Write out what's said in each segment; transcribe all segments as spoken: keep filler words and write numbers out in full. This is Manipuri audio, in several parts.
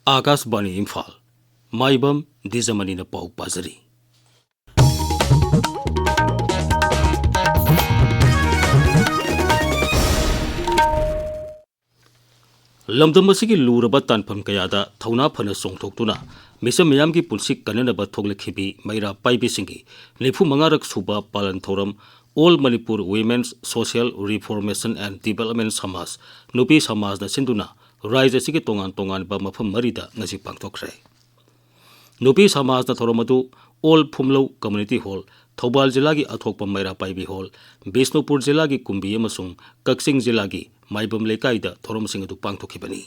ꯑꯥꯀꯥꯁꯕꯥꯅꯤ ꯏꯝꯐꯥꯜ, ꯃꯥꯏꯕꯝ ꯗꯤꯖꯃꯅꯤꯅ ꯄꯥꯎ ꯄꯥꯖꯔꯤ꯫ ꯂꯝꯗꯝ ꯑꯁꯤꯒꯤ ꯂꯨꯔꯕ ꯇꯥꯟꯐꯝ ꯀꯌꯥꯗ ꯊꯧꯅꯥ ꯐꯅ ꯆꯣꯡꯊꯣꯛꯇꯨꯅ ꯃꯤꯆꯝ ꯃꯤꯌꯥꯝꯒꯤ ꯄꯨꯟꯁꯤ ꯀꯟꯅꯅꯕ ꯊꯣꯛꯂꯛꯈꯤꯕꯤ ꯃꯩꯔꯥ ꯄꯥꯏꯕꯤꯁꯤꯡꯒꯤ ꯅꯤꯐꯨ ꯃꯉꯥꯔꯛ ꯁꯨꯕ ꯄꯥꯂꯟ ꯊꯧꯔꯝ All Manipur Women's Social Reformation and Development ꯁꯃꯥꯖ, ꯅꯨꯄꯤ ꯁꯃꯥꯖꯅ ꯁꯤꯟꯗꯨꯅ ꯔꯥꯏꯖ ꯑꯁꯤꯒꯤ ꯇꯣꯉꯥꯟ ꯇꯣꯉꯥꯟꯕ ꯃꯐꯝ ꯃꯔꯤꯗ ꯉꯁꯤ ꯄꯥꯡꯊꯣꯛꯈ꯭ꯔꯦ꯫ ꯅꯨꯄꯤ ꯁꯃꯥꯖꯅ ꯊꯧꯔꯝ ꯑꯗꯨ ꯑꯣꯜ ꯐꯨꯝꯂꯧ ꯀꯝꯃ꯭ꯌꯨꯅꯤꯇꯤ ꯍꯣꯜ, ꯊꯧꯕꯥꯜ ꯖꯤꯂꯥꯒꯤ ꯑꯊꯣꯛꯄ ꯃꯩꯔꯥ ꯄꯥꯏꯕꯤ ꯍꯣꯜ, ꯕꯤꯁꯅꯨꯄꯨꯔ ꯖꯤꯂꯥꯒꯤ ꯀꯨꯝꯕꯤ ꯑꯃꯁꯨꯡ ꯀꯛꯆꯤꯡ ꯖꯤꯂꯥꯒꯤ ꯃꯥꯏꯕꯝ ꯂꯩꯀꯥꯏꯗ ꯊꯧꯔꯝꯁꯤꯡ ꯑꯗꯨ ꯄꯥꯡꯊꯣꯛꯈꯤꯕꯅꯤ꯫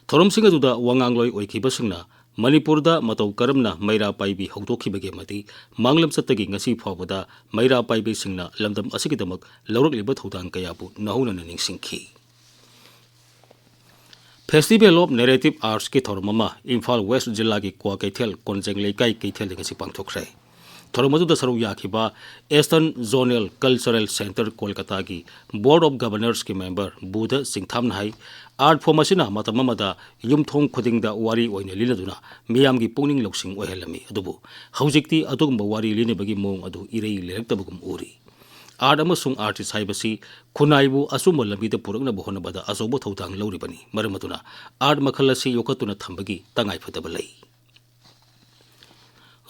ꯊꯧꯔꯝꯁꯤꯡ ꯑꯗꯨꯗ ꯋꯥꯉꯥꯡꯂꯣꯏ ꯑꯣꯏꯈꯤꯕꯁꯤꯡꯅ ꯃꯅꯤꯄꯨꯔꯗ ꯃꯇꯧ ꯀꯔꯝꯅ ꯃꯩꯔꯥ ꯄꯥꯏꯕꯤ ꯍꯧꯗꯣꯛꯈꯤꯕꯒꯦ ꯑꯃꯗꯤ ꯃꯥꯡꯂꯝꯆꯠꯇꯒꯤ ꯉꯁꯤ ꯐꯥꯎꯕꯗ ꯃꯩꯔꯥ ꯄꯥꯏꯕꯤꯁꯤꯡꯅ ꯂꯝꯗꯝ ꯑꯁꯤꯒꯤꯗꯃꯛ ꯂꯧꯔꯛꯂꯤꯕ ꯊꯧꯗꯥꯡ ꯀꯌꯥꯕꯨ ꯅꯧꯍꯧꯅꯅ ꯅꯤꯡꯁꯤꯡꯈꯤ꯫ Festival of Narrative Artsꯀꯤ ꯊꯧꯔꯝ ꯑꯃ ꯏꯝꯐꯥꯜ ꯋꯦꯁ ꯖꯤꯂꯥꯒꯤ ꯀ꯭ꯋꯥꯀꯩꯊꯦꯜ ꯀꯣꯟꯖꯦꯡ ꯂꯩꯀꯥꯏ ꯀꯩꯊꯦꯜꯗ ꯉꯁꯤ ꯄꯥꯡꯊꯣꯛꯈ꯭ꯔꯦ꯫ ꯊꯧꯔꯝ ꯑꯗꯨꯗ ꯁꯔꯨꯛ ꯌꯥꯈꯤꯕ Eastern Zonal Cultural Centre ꯀꯣꯜꯀꯇꯥꯒꯤ Board of Governorsꯀꯤ member Buddha ꯆꯤꯡꯊꯥꯝꯅ high, art form ꯑꯁꯤꯅ ꯃꯇꯝ ꯑꯃꯗ ꯌꯨꯝꯊꯣꯡ ꯈꯨꯗꯤꯡꯗ ꯋꯥꯔꯤ ꯑꯣꯏꯅ ꯂꯤꯅꯗꯨꯅ ꯃꯤꯌꯥꯝꯒꯤ ꯄꯨꯛꯅꯤꯡ ꯂꯧꯁꯤꯡ ꯑꯣꯏꯍꯜꯂꯝꯃꯤ꯫ ꯑꯗꯨꯕꯨ ꯍꯧꯖꯤꯛꯇꯤ ꯑꯗꯨꯒꯨꯝꯕ ꯋꯥꯔꯤ ꯂꯤꯅꯕꯒꯤ ꯃꯑꯣꯡ ꯑꯗꯨ ꯏꯔꯩ ꯂꯩꯔꯛꯇꯕꯒꯨꯝ ꯎꯔꯤ꯫ Art ꯑꯃꯁꯨꯡ artist ꯍꯥꯏꯕꯁꯤ ꯈꯨꯟꯅꯥꯏꯕꯨ ꯑꯆꯨꯝꯕ ꯂꯝꯕꯤꯗ ꯄꯨꯔꯛꯅꯕ ꯍꯣꯠꯅꯕꯗ ꯑꯆꯧꯕ ꯊꯧꯗꯥꯡ ꯂꯧꯔꯤꯕꯅꯤ꯫ ꯃꯔꯝ ꯑꯗꯨꯅ art ꯃꯈꯜ ꯑꯁꯤ ꯌꯣꯛꯈꯠꯇꯨꯅ ꯊꯝꯕꯒꯤ ꯇꯉꯥꯏꯐꯗꯕ ꯂꯩ꯫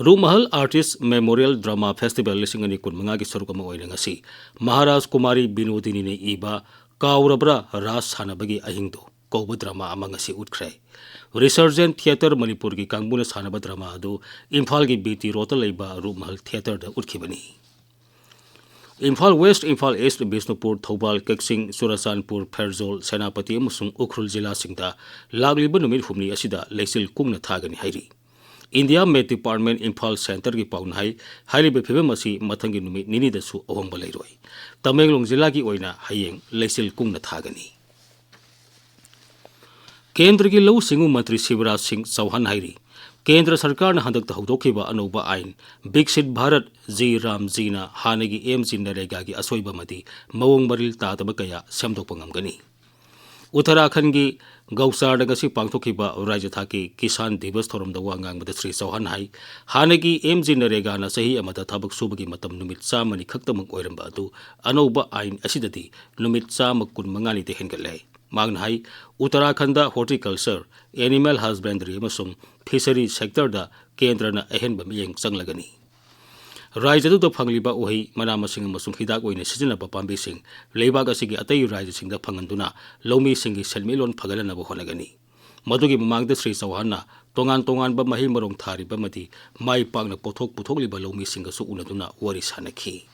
ꯔꯨꯞꯃꯍꯜ Artist Memorial Drama Festival ꯂꯤꯁꯤꯡ ꯑꯅꯤ ꯀꯨꯟꯃꯉꯥꯒꯤ ꯁꯔꯨꯛ ꯑꯃ ꯑꯣꯏꯅ ꯉꯁꯤ ꯃꯍꯥꯔꯥꯖ ꯀꯨꯃꯥꯔꯤ ꯕꯤꯅꯣꯗꯤꯅꯤꯅ ꯏꯕ ꯀꯥꯎꯔꯕ꯭ꯔꯥ ꯔꯥꯁ ꯁꯥꯟꯅꯕꯒꯤ ꯑꯍꯤꯡꯗꯣ ꯀꯧꯕ drama ꯑꯃ ꯉꯁꯤ ꯎꯠꯈ꯭ꯔꯦ꯫ Resurgent Theatre ꯃꯅꯤꯄꯨꯔꯒꯤ ꯀꯥꯡꯕꯨꯅ ꯁꯥꯟꯅꯕ drama ꯑꯗꯨ ꯏꯝꯐꯥꯜꯒꯤ ꯕꯤ ꯇꯤ ꯔꯣꯗꯇ ꯂꯩꯕ ꯔꯨꯞꯃꯍꯜ ꯊꯤꯌꯦꯇꯔꯗ ꯎꯠꯈꯤꯕꯅꯤ꯫ ꯏꯝꯐꯥꯜ ꯋꯦꯁ, ꯏꯝꯐꯥꯜ ꯏꯁ, ꯕꯤꯁꯅꯨꯄꯨꯔ, ꯊꯧꯕꯥꯜ, ꯀꯛꯆꯤꯡ, ꯆꯨꯔꯆꯥꯟꯄꯨꯔ, ꯐꯦꯔꯖꯣꯜ, ꯁꯦꯅꯥꯄꯇꯤ ꯑꯃꯁꯨꯡ ꯎꯈ꯭ꯔꯨꯜ ꯖꯤꯂꯥꯁꯤꯡꯗ ꯂꯥꯛꯂꯤꯕ ꯅꯨꯃꯤꯠ ꯍꯨꯝꯅꯤ ꯑꯁꯤꯗ ꯂꯩꯆꯤꯜ ꯀꯨꯡꯅ ꯊꯥꯒꯅꯤ ꯍꯥꯏꯔꯤ꯫ India Met Department ꯏꯝꯐꯥꯜ ꯁꯦꯟꯇꯔꯒꯤ ꯄꯥꯎꯅ ꯍꯥꯏ, ꯍꯥꯏꯔꯤꯕ ꯐꯤꯕꯝ ꯑꯁꯤ ꯃꯊꯪꯒꯤ ꯅꯨꯃꯤꯠ ꯅꯤꯅꯤꯗꯁꯨ ꯑꯍꯣꯡꯕ ꯂꯩꯔꯣꯏ꯫ ꯇꯃꯦꯡꯂꯣꯡ ꯖꯤꯂꯥꯒꯤ ꯑꯣꯏꯅ ꯍꯌꯦꯡ ꯂꯩꯆꯤꯜ ꯀꯨꯡꯅ ꯊꯥꯒꯅꯤ꯫ ꯀꯦꯟꯗ꯭ꯔꯒꯤ ꯂꯧꯎ ꯁꯤꯡꯎ ꯃꯟꯇ꯭ꯔꯤ ꯁꯤꯕꯔꯥꯖ ꯁꯤꯡ ꯆꯧꯍꯥꯟ ꯍꯥꯏꯔꯤ, ꯀꯦꯟꯗ꯭ꯔ ꯁꯔꯀꯥꯔꯅ ꯍꯟꯗꯛꯇ ꯍꯧꯗꯣꯛꯈꯤꯕ ꯑꯅꯧꯕ ꯑꯥꯏꯟ ꯕꯤꯛꯁꯤꯠ ꯚꯥꯔꯠ ꯖꯤ ꯔꯥꯝ ꯖꯤꯅ ꯍꯥꯟꯅꯒꯤ ꯑꯦꯝ ꯖꯤ ꯅꯔꯦꯒꯥꯒꯤ ꯑꯁꯣꯏꯕ ꯑꯃꯗꯤ ꯃꯑꯣꯡ ꯃꯔꯤꯜ ꯇꯥꯗꯕ ꯀꯌꯥ ꯁꯦꯝꯗꯣꯛꯄ ꯉꯝꯒꯅꯤ꯫ ꯎꯠꯇꯔꯥꯈꯟꯒꯤ ꯒꯧꯆꯥꯔꯗ ꯉꯁꯤ ꯄꯥꯡꯊꯣꯛꯈꯤꯕ ꯔꯥꯖ꯭ꯌ ꯊꯥꯛꯀꯤ ꯀꯤꯁꯥꯟ ꯗꯤꯕꯁ ꯊꯧꯔꯝꯗ ꯋꯥ ꯉꯥꯡꯕꯗ ꯁ꯭ꯔꯤ ꯆꯧꯍꯥꯟꯅ ꯍꯥꯏ, ꯍꯥꯟꯅꯒꯤ ꯑꯦꯝ ꯖꯤ ꯅꯔꯦꯒꯥꯅ ꯆꯍꯤ ꯑꯃꯗ ꯊꯕꯛ ꯁꯨꯕꯒꯤ ꯃꯇꯝ ꯅꯨꯃꯤꯠ ꯆꯥꯝꯃꯅꯤ ꯈꯛꯇꯃꯛ ꯑꯣꯏꯔꯝꯕ ꯑꯗꯨ ꯑꯅꯧꯕ ꯑꯥꯏꯟ ꯑꯁꯤꯗꯗꯤ ꯅꯨꯃꯤꯠ ꯆꯥꯝꯃ ꯀꯨꯟꯃꯉꯥꯅꯤꯗ ꯍꯦꯟꯒꯠꯂꯦ꯫ ꯃꯍꯥꯛꯅ ꯍꯥꯏ, ꯎꯠꯇꯔꯥꯈꯟꯗ horticulture, animal husbandry ꯑꯃꯁꯨꯡ fishery sectorꯗ ꯀꯦꯟꯗ꯭ꯔꯅ ꯑꯍꯦꯟꯕ ꯃꯤꯠꯌꯦꯡ ꯆꯪꯂꯒꯅꯤ꯫ ꯔꯥꯖ꯭ꯌ ꯑꯗꯨꯗ ꯐꯪꯂꯤꯕ ꯎꯍꯩ, ꯃꯅꯥ ꯃꯁꯤꯡ ꯑꯃꯁꯨꯡ ꯍꯤꯗꯥꯛ ꯑꯣꯏꯅ ꯁꯤꯖꯤꯟꯅꯕ ꯄꯥꯝꯕꯤꯁꯤꯡ ꯂꯩꯕꯥꯛ ꯑꯁꯤꯒꯤ ꯑꯇꯩ ꯔꯥꯖ꯭ꯌꯁꯤꯡꯗ ꯐꯪꯍꯟꯗꯨꯅ ꯂꯧꯃꯤꯁꯤꯡꯒꯤ ꯁꯦꯟꯃꯤꯠꯂꯣꯟ ꯐꯒꯠꯍꯟꯅꯕ ꯍꯣꯠꯅꯒꯅꯤ꯫ ꯃꯗꯨꯒꯤ ꯃꯃꯥꯡꯗ ꯁ꯭ꯔꯤ ꯆꯧꯍꯥꯟꯅ ꯇꯣꯉꯥꯟ ꯇꯣꯉꯥꯟꯕ ꯃꯍꯩ ꯃꯔꯣꯡ ꯊꯥꯔꯤꯕ ꯑꯃꯗꯤ ꯃꯥꯏ ꯄꯥꯛꯅ ꯄꯣꯠꯊꯣꯛ ꯄꯨꯊꯣꯛꯂꯤꯕ ꯂꯧꯃꯤꯁꯤꯡꯒꯁꯨ ꯎꯅꯗꯨꯅ ꯋꯥꯔꯤ ꯁꯥꯅꯈꯤ꯫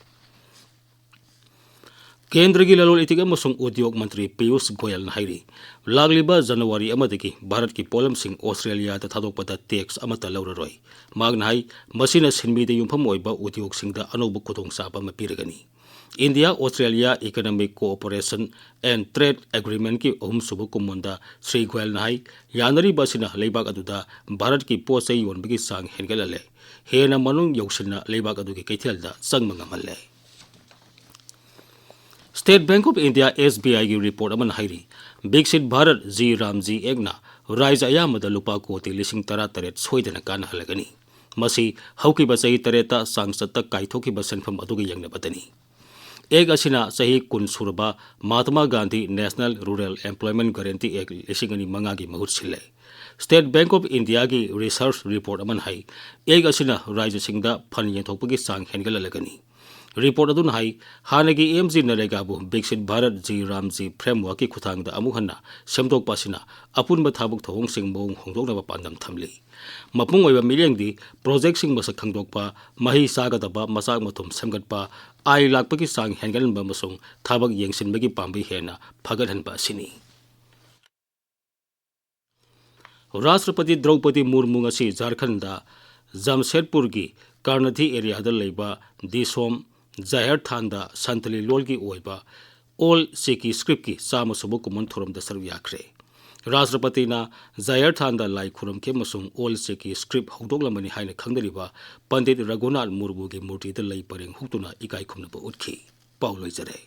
ꯀꯦꯟꯗ꯭ꯔꯒꯤ ꯂꯂꯣꯟ ꯏꯇꯤꯛ ꯑꯃꯁꯨꯡ ꯎꯗ꯭ꯌꯣꯛ ꯃꯟꯇ꯭ꯔꯤ ꯄꯤꯌꯨꯁ ꯒꯣꯌꯜꯅ ꯍꯥꯏꯔꯤ, ꯂꯥꯛꯂꯤꯕ ꯖꯅꯋꯥꯔꯤ ꯑꯃꯗꯒꯤ ꯚꯥꯔꯠꯀꯤ ꯄꯣꯠꯂꯝꯁꯤꯡ ꯑꯣꯁꯇ꯭ꯔꯦꯂꯤꯌꯥꯗ ꯊꯥꯗꯣꯛꯄꯗ ꯇꯦꯛꯁ ꯑꯃꯠꯇ ꯂꯧꯔꯔꯣꯏ꯫ ꯃꯍꯥꯛꯅ ꯍꯥꯏ, ꯃꯁꯤꯅ ꯁꯤꯟꯃꯤꯗ ꯌꯨꯝꯐꯝ ꯑꯣꯏꯕ ꯎꯗ꯭ꯌꯣꯛꯁꯤꯡꯗ ꯑꯅꯧꯕ ꯈꯨꯗꯣꯡꯆꯥꯕ ꯑꯃ ꯄꯤꯔꯒꯅꯤ꯫ India Australia Economic Cooperation and Trade Agreementꯀꯤ ꯑꯍꯨꯝꯁꯨꯕ ꯀꯨꯝꯑꯣꯟꯗ ꯁ꯭ꯔꯤ ꯒꯣꯌꯜꯅ ꯍꯥꯏ, ꯌꯥꯅꯔꯤꯕ ꯑꯁꯤꯅ ꯂꯩꯕꯥꯛ ꯑꯗꯨꯗ ꯚꯥꯔꯠꯀꯤ ꯄꯣꯠ ꯆꯩ ꯌꯣꯟꯕꯒꯤ ꯆꯥꯡ ꯍꯦꯟꯒꯠꯍꯜꯂꯦ, ꯍꯦꯟꯅ ꯃꯅꯨꯡ ꯌꯧꯁꯤꯟꯅ ꯂꯩꯕꯥꯛ ꯑꯗꯨꯒꯤ ꯀꯩꯊꯦꯜꯗ ꯆꯪꯕ ꯉꯝꯍꯜꯂꯦ꯫ State Bank of India, S B Iꯒꯤ report ꯑꯃꯅ ꯍꯥꯏꯔꯤ, ꯕꯤꯛꯁꯤꯠ ꯚꯥꯔꯠ ꯖꯤ ꯔꯥꯝ ꯖꯤ ꯑꯦꯛꯅ ꯔꯥꯖ꯭ꯌ ꯑꯌꯥꯝꯕꯗ ꯂꯨꯄꯥ ꯀꯣꯇꯤ ꯂꯤꯁꯤꯡ ꯇꯔꯥ ꯇꯔꯦꯠ ꯁꯣꯏꯗꯅ ꯀꯥꯟꯅꯍꯜꯂꯒꯅꯤ꯫ ꯃꯁꯤ ꯍꯧꯈꯤꯕ ꯆꯍꯤ ꯇꯔꯦꯠꯇ ꯆꯥꯡꯆꯠꯇ ꯀꯥꯏꯊꯣꯛꯈꯤꯕ ꯁꯦꯟꯐꯝ ꯑꯗꯨꯒ ꯌꯦꯡꯅꯕꯗꯅꯤ꯫ ꯑꯦꯛ ꯑꯁꯤꯅ ꯆꯍꯤ ꯀꯨꯟ ꯁꯨꯔꯕ Mahatma Gandhi National Rural Employment Guarantee Act ꯂꯤꯁꯤꯡ ꯑꯅꯤ ꯃꯉꯥꯒꯤ ꯃꯍꯨꯠ ꯁꯤꯜꯂꯦ꯫ State Bank of Indiaꯒꯤ research report ꯑꯃꯅ ꯍꯥꯏ, ꯑꯦꯛ ꯑꯁꯤꯅ ꯔꯥꯖ꯭ꯌꯁꯤꯡꯗ ꯐꯟ ꯌꯦꯟꯊꯣꯛꯄꯒꯤ ꯆꯥꯡ ꯍꯦꯟꯒꯠꯍꯜꯂꯒꯅꯤ꯫ Report ꯑꯗꯨꯅ ꯍꯥꯏ, ꯍꯥꯟꯅꯒꯤ ꯑꯦꯝ ꯖꯤ ꯅꯔꯦꯒꯥꯕꯨ ꯕꯤꯛꯁꯤꯠ ꯚꯥꯔꯠ ꯖꯤ ꯔꯥꯝ ꯖꯤ frameworkꯀꯤ ꯈꯨꯠꯊꯥꯡꯗ ꯑꯃꯨꯛ ꯍꯟꯅ ꯁꯦꯝꯗꯣꯛꯄ ꯑꯁꯤꯅ ꯑꯄꯨꯟꯕ ꯊꯕꯛ ꯊꯧꯑꯣꯡꯁꯤꯡ ꯃꯑꯣꯡ ꯍꯣꯡꯗꯣꯛꯅꯕ ꯄꯥꯟꯗꯝ ꯊꯝꯂꯤ꯫ ꯃꯄꯨꯡ ꯑꯣꯏꯕ ꯃꯤꯠꯌꯦꯡꯗꯤ projectꯁꯤꯡ ꯃꯁꯛ ꯈꯪꯗꯣꯛꯄ, ꯃꯍꯩ ꯆꯥꯒꯗꯕ ꯃꯆꯥꯛ ꯃꯊꯨꯝ ꯁꯦꯝꯒꯠꯄ, ꯑꯥꯏ ꯂꯥꯛꯄꯒꯤ ꯆꯥꯡ ꯍꯦꯟꯒꯠꯍꯟꯕ ꯑꯃꯁꯨꯡ ꯊꯕꯛ ꯌꯦꯡꯁꯤꯟꯕꯒꯤ ꯄꯥꯝꯕꯩ ꯍꯦꯟꯅ ꯐꯒꯠꯍꯟꯕ ꯑꯁꯤꯅꯤ꯫ ꯔꯥꯁꯇ꯭ꯔꯄꯇꯤ ꯗ꯭ꯔꯧꯄꯗꯤ ꯃꯨꯔꯃꯨ ꯉꯁꯤ ꯖꯥꯔꯈꯟꯗ ꯖꯥꯝꯁꯦꯗꯄꯨꯔꯒꯤ ꯀꯥꯔꯅꯊꯤ areaꯗ ꯂꯩꯕ ꯗꯤꯁꯣꯝ ꯖꯥꯍꯦꯔ ꯊꯥꯟꯗ ꯁꯟꯊꯂꯤ ꯂꯣꯜꯒꯤ ꯑꯣꯏꯕ Old Chakhi scriptꯀꯤ ꯆꯥꯝꯃ ꯁꯨꯕ ꯀꯨꯝꯑꯣꯟ ꯊꯧꯔꯝꯗ ꯁꯔꯨꯛ ꯌꯥꯈ꯭ꯔꯦ꯫ ꯔꯥꯁꯇ꯭ꯔꯄꯇꯤꯅ ꯖꯥꯍꯦꯔ ꯊꯥꯟꯗ ꯂꯥꯏ ꯈꯨꯔꯨꯝꯈꯤ ꯑꯃꯁꯨꯡ Old Chakhi script ꯍꯧꯗꯣꯛꯂꯝꯕꯅꯤ ꯍꯥꯏꯅ ꯈꯪꯅꯔꯤꯕ ꯄꯟꯗꯤꯠ ꯔꯘꯨꯅꯥꯊ ꯃꯨꯔꯃꯨꯒꯤ ꯃꯨꯔꯇꯤꯗ ꯂꯩ ꯄꯔꯦꯡ ꯍꯨꯛꯇꯨꯅ ꯏꯀꯥꯏ ꯈꯨꯝꯅꯕ ꯎꯠꯈꯤ꯫ ꯄꯥꯎ ꯂꯣꯏꯖꯔꯦ꯫